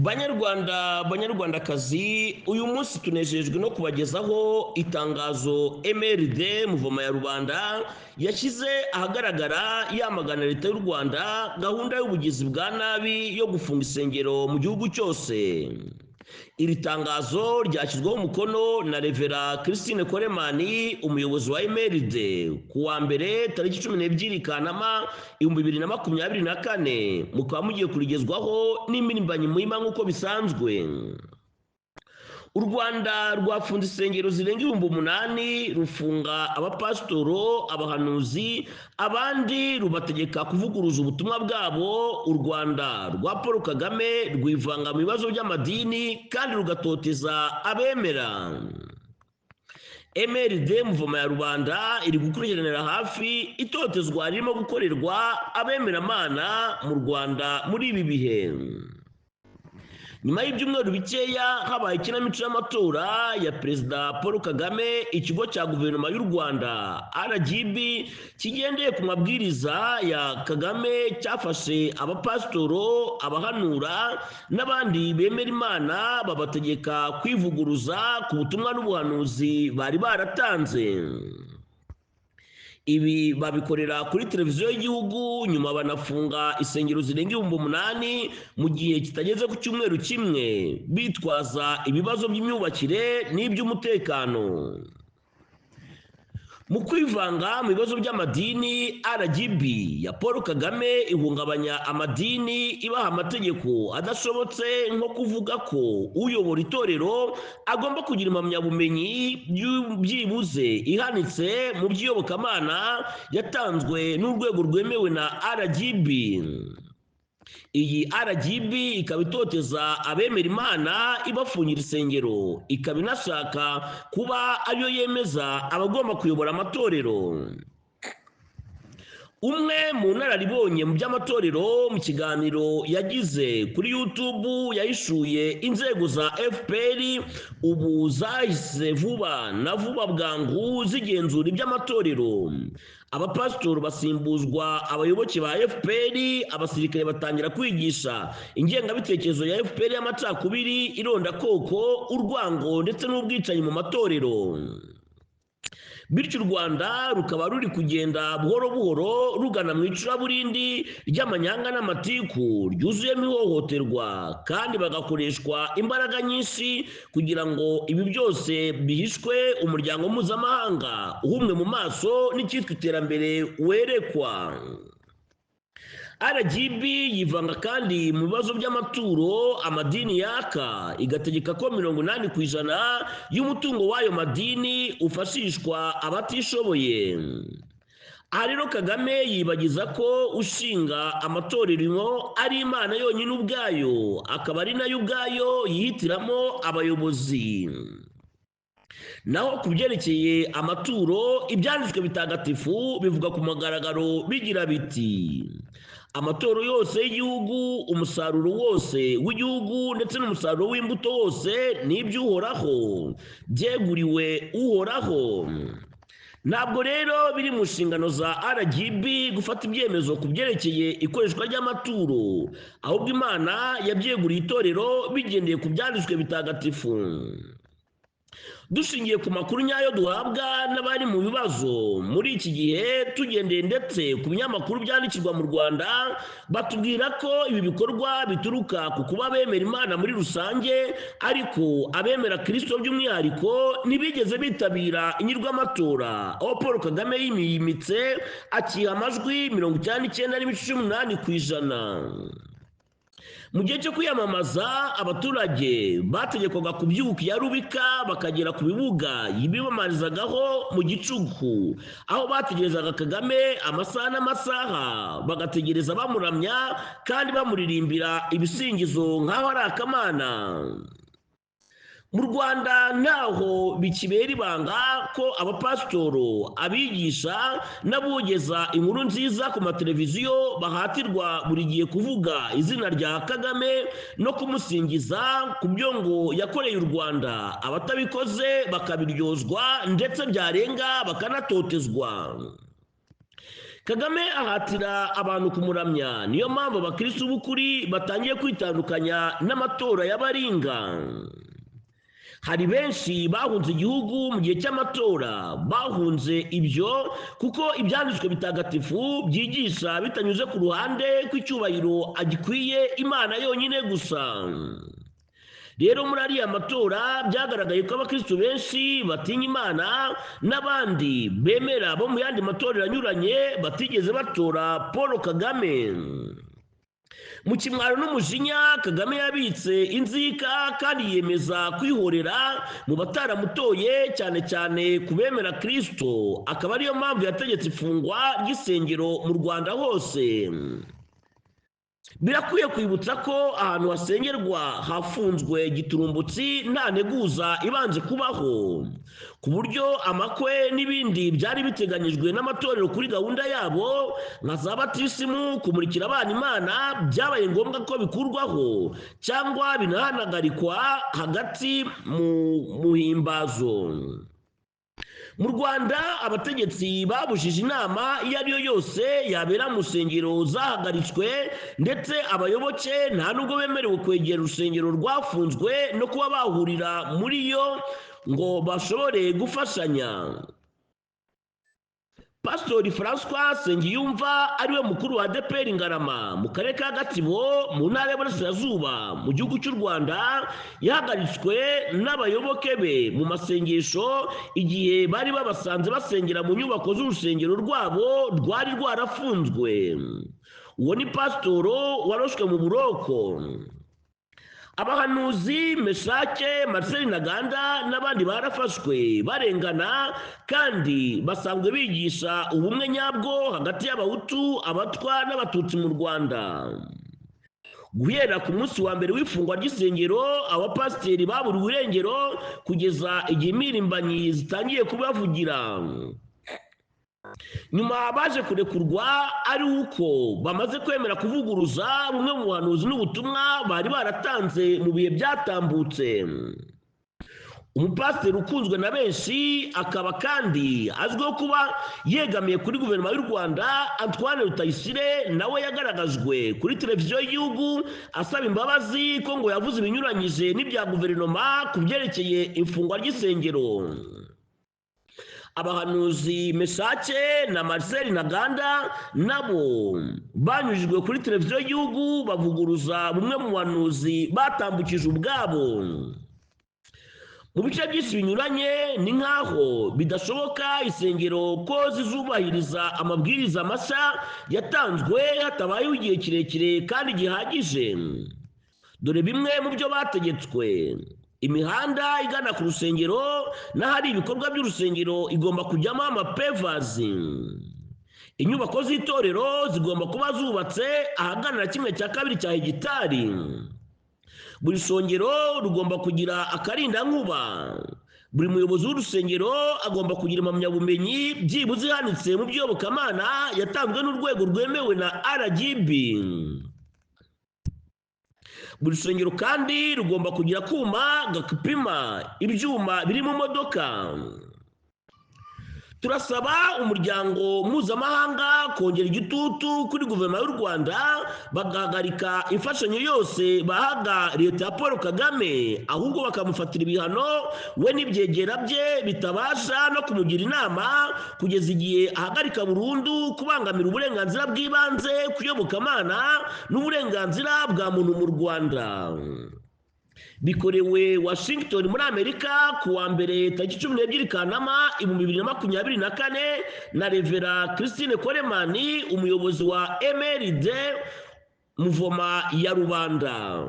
Banyarwanda, banyarwandakazi, uyu munsi tunejejwe no kubagezaho itangazo MRD Muvoma ya Rubanda yashyize ahagaragara yamagana leta y'u Rwanda gahunda y'ubugizi bwa nabi yo gufunga insengero mu gihugu cyose. Iri tangazo ryashyizweho umukono na Revera Christine Koremani, umuyobozi wa MRD, ku wa mbere tariki 12 Kanama 2024, mukaba mugiye kurigezwaho n'impirimbanyi muhima nk'uko bisanzwe. U Rwanda rwafunze insengero zirenga 8000, rufunga abapasitoro, abahanuzi, abandi rubategeka kuvuguruza ubutumwa bwabo. U Rwanda rwa Paul Kagame rwivanga mu bibazo by'amadini kandi rugatoteza abemera. MRD Muvoma ya Rubanda iri gukurikiranira hafi itotezwa ririmo gukorerwa abemeramana mu Rwanda muri ibi bihe. Nyuma y'ibyumweru bikeya habaye ikinamico y'amatora ya Perezida Paul Kagame, ikigo cya guverinoma y'u Rwanda RGB kigendeye ku mabwiriza ya Kagame cyafashe abapasitoro, abahanura n'abandi bemera Imana, babategeka kwivuguruza ku butumwa n'ubuhanuzi bari baratanze. Ibi babikorera kuri televiziyo y'igihugu, nyuma banafunga insengero zirenga 8000 mu gihe kitageze ku cyumweru kimwe, bitwaza ibibazo by'imyubakire n'iby'umutekano. Mu kwivanga mu bibazo by'amadini, RGB ya Paul Kagame ihungabanya amadini, ibaha amategeko adashobotse, nko kuvuga ko uyobora itorero agomba kugira impamyabumenyi byibuze ihanitse mu by'iyobokamana yatanzwe n'urwego rwemewe na RGB. Iyi RGB ikaba itoteza abemera Imana, ibafungira insengero, ikaba inashaka kuba ariyo yemeza abagomba kuyobora amatorero. Umwe mu nararibonye mu by'amatorero mu kiganiro yagize kuri YouTube yahishuye inzego za FPR ubu zahise vuba na vuba bwangu zigenzura iby'amatorero. Abapasitori basimbuzwa abayoboke ba FPR, abasirikare batangira kwigisha ingengabitekerezo ya FPR y'amacakubiri, irondakoko, urwango ndetse n'ubwicanyi mu matorero. Bityo u Rwanda rukaba ruri kugenda buhoro buhoro rugana mu icuraburindi ry'amanyanga n'amatiku ryuzuyemo ihohoterwa, kandi bagakoreshwa imbaraga nyinshi kugira ngo ibi byose bihishwe umuryango mpuzamahanga uhumwe mu maso n'icyitwa iterambere werekwa. RGB yivanga kandi mu bibazo by'amaturo amadini yaka, igategeka ko 80% y'umutungo w'ayo madini ufashishwa abatishoboye. Aha rero Kagame yibagiza ko ushinga amatorero ari Imana yonyine ubwayo, akaba ari nayo ubwayo yihitiramo abayobozi. Naho ku byerekeye amaturo, ibyanditswe bitagatifu bivuga ku mugaragaro bigira biti: amaturo yose y'igihugu, umusaruro wose w'igihugu ndetse n'umusaruro w'imbuto wose ni iby'Uhoraho, byeguriwe Uhoraho. Ntabwo rero biri mu nshingano za RGB gufata ibyemezo ku byerekeye ikoreshwa ry'amaturo, ahubwo Imana yabyeguriye itorero bigendeye ku byanditswe bitagatifu. Dushingiye ku makuru nyayo duhabwa n'abari mu bibazo muri iki gihe, tugendeye ndetse ku binyamakuru byandikirwa mu Rwanda, batubwira ko ibi bikorwa bituruka ku kuba bemera Imana muri rusange, ariko abemera Kristo by'umwihariko ntibigeze bitabira inyirwamatora, aho Paul Kagame yimiyimitse akiha amajwi 99.8%. Mu gihe cyo kwiyamamaza, abaturage bategekwaga kubyuka iya rubika bakagera ku bibuga yibibamarizagaho mu gicuku, aho bategerezaga Kagame amasaha n'amasaha, bagategereza bamuramya kandi bamuririmbira ibisingizo nk'aho ari akamana. Mu Rwanda ntaho bikibera ibanga ko abapasitoro, abigisha n'abogeza inkuru nziza ku mateleviziyo bahatirwa buri gihe kuvuga izina rya Kagame no kumusingiza ku byo ngo yakoreye u Rwanda, abatabikoze bakabiryozwa ndetse byarenga bakanatotezwa. Kagame ahatira abantu kumuramya, niyo mpamvu abakristo b'ukuri batangiye kwitandukanya n'amatora y'abaringa. Hari benshi bahunze igihugu mu gihe cy'amatora, bahunze ibyo kuko ibyanditswe bitagatifu byigisha bitanyuze ku ruhande kw'icyubahiro agikwiye Imana yonyine gusa. Rero muri ariya matora byagaragaye ko abakristo benshi batinya Imana n'abandi bemera bo mu yandi matorero anyuranye batigeze batora Paul Kagame. Mu kimwaro n'umujinya, Kagame yabitse inzika kandi yiyemeza kwihorera mu bataramutoye, cyane cyane ku bemera Kristo, akaba ariyo mpamvu yategetse ifungwa ry'isengero mu Rwanda hose. Birakwiye kwibutsa ko ahantu hasengerwa hafunzwe giturumbutsi nta nteguza ibanje kubaho, ku buryo amakwe n'ibindi byari biteganyijwe n'amatorero kuri gahunda yabo nka za batisimu, kumurikira abana Imana, byabaye ngombwa ko bikurwaho cyangwa binahanagarikwa hagati mu muhimbazo. Mu Rwanda abategetsi babujije inama iyo ari yo yose yabera mu rusengero zahagaritswe, ndetse abayoboke nta nubwo bemerewe kwegera urusengero rwafunzwe no kuba bahurira muri yo ngo bashobore gufashanya. Pastori François Nsengiyumva ariwe mukuru wa ADEPR Ngarama mu karere ka Gatsibo mu ntara y'Iburasirazuba mu gihugu cy'u Rwanda, yahagaritswe n'abayoboke be mu masengesho igihe bari babasanze basengera mu nyubako z'urusengero rwabo rwari rwarafunzwe. Uwo ni pasitoro waroshwe mu buroko. Abahanuzi Meshake, Marcel Ntaganda n'abandi barafashwe barengana kandi basanzwe bigisha ubumwe nyabwo hagati y'Abahutu, Abatwa n'Abatutsi mu Rwanda. Guhera ku munsi wa mbere w'ifungwa ry'isengero, abapasiteri baburiwe irengero kugeza igihe impirimbanyi zitangiye kubavugira. Nyuma baje kurekurwa ari uko bamaze kwemera kuvuguruza bumwe mu buhanuzi n'ubutumwa bari baratanze mu bihe byatambutse. Umupasiteri ukunzwe na benshi akaba kandi azwiho kuba yegamiye kuri guverinoma y'u Rwanda, Antoine Rutayisire, nawe yagaragajwe kuri televiziyo y'igihugu asaba imbabazi ko ngo yavuze ibinyuranyije n'ibya guverinoma ku byerekeye ifungwa ry'isengero. Abahanuzi Meshake na Marcel Ntaganda nabo banyujijwe kuri televiziyo y'igihugu bavuguruza bumwe mu bahanuzi batambukije ubwabo. Mu bice byinshi binyuranye ni nk'aho bidashoboka isengero ko zizubahiriza amabwiriza mashya yatanzwe hatabayeho igihe kirekire kandi gihagije. Dore bimwe mu byo bategetswe: imihanda igana ku rusengero n'ahari ibikorwa by'urusengero igomba kujyamo amapevazi. Inyubako z'itorero zigomba kuba zubatse ahagana na 1/2 cya hegitari. Buri rusengero rugomba kugira akarindankuba. Buri muyobozi w'urusengero agomba kugira impamyabumenyi byibuze ihanitse mu by'iyobokamana yatanzwe n'urwego rwemewe na RGB. Buri rusengero kandi rugomba kugira akuma gapima ibyuma biri mu modoka. Turasaba umuryango mpuzamahanga kongera igitutu kuri guverinoma y'u Rwanda bagahagarika imfashanyo yose bahaga leta ya Paul Kagame, ahubwo bakamufatira ibihano we n'ibyegera bye bitabasha no kumugira inama kugeza igihe ahagarika burundu kubangamira uburenganzira bw'ibanze ku iyobokamana n'uburenganzira bwa muntu mu Rwanda. Bikorewe Washington muri Amerika ku wa mbere tariki 12 Kanama 2024 na Revera Christine Kolemani, umuyobozi wa MRD Muvoma ya Rubanda.